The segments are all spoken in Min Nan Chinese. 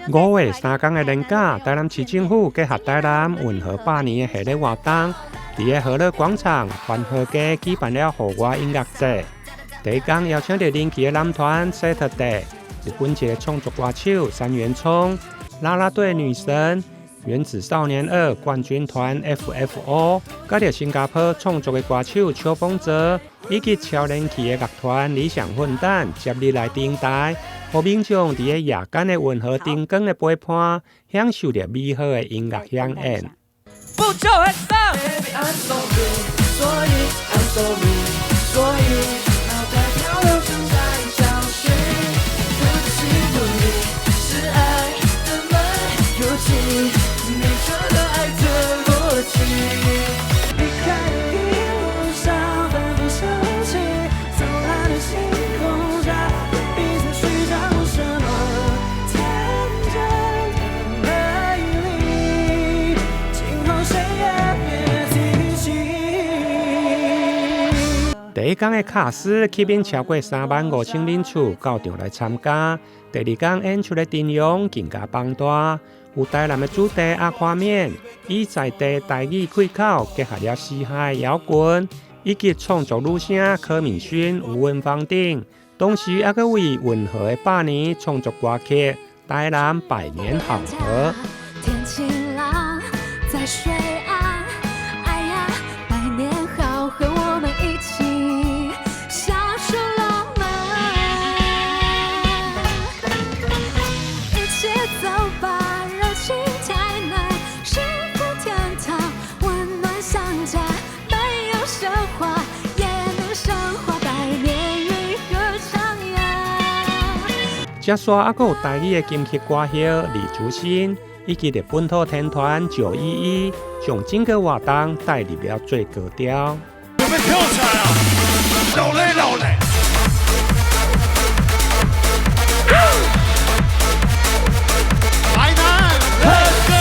5月3工的連假，台南市政府結合台南運河百年的系列活動，佇个河樂廣場環河街舉辦了戶外音樂節。第一工邀請著人氣的男團 Saturday、日本籍的創作歌手杉原聰、啦啦隊女神、原子少年二冠軍團 FFO，佮著新加坡創作的歌手邱鋒澤，以及超人氣的樂團理想混蛋接力來登台，予民眾佇个夜間的運河燈光的陪伴，享受著美好的音樂饗宴。 Put your hands up. Baby, I'm sorry, 所以 I'm sorry，所以腦袋漂流正在找尋，對不起努力是愛的慢遊記，你覺得愛的邏輯。離開的一路上反覆想起，灿爛的星空下，不必再尋找什麼天真的美麗，今後誰也別提起。第一工的卡司吸引超過35,000人次到場來參加。第二工演出的陣容更加龐大，有台南的主題阿誇面，以在地台語開口結合了嘻哈的搖滾，以及創作女聲柯敏勳、吳文芳等，同時猶閣為運河的百年創作歌曲《台南百年好河》。天晴朗，在水岸，哎呀，百年好合，我們一起享受浪漫，一起走吧，熱情台南，幸福天堂，溫暖相加，沒有奢華也能升華，百年運河徜徉。接續猶閣有台語的金曲歌后李竹新，以及日本土天團911，將整個活動帶入了最高潮。準備跳起來啊！老嘞老嘞！台南，Let's go！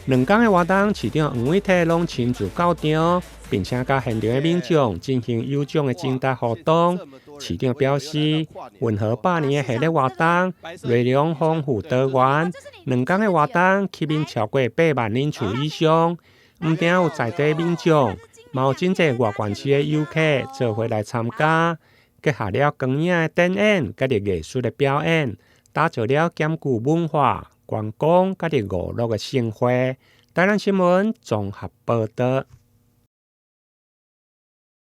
兩工的活動，市長黃偉哲攏親自到場，並且佮現場的民眾進行有獎的徵答活動。市長表示，運河百年的系列活動內容豐富多元，兩工的活動吸引超過8萬人次以上。毋但有在地民眾，嘛有真濟外縣市的遊客做伙來參加，結合了光影的展演，佮著藝術的表演，打造了兼具文化、觀光佮著娛樂的盛會。台南新聞綜合報導。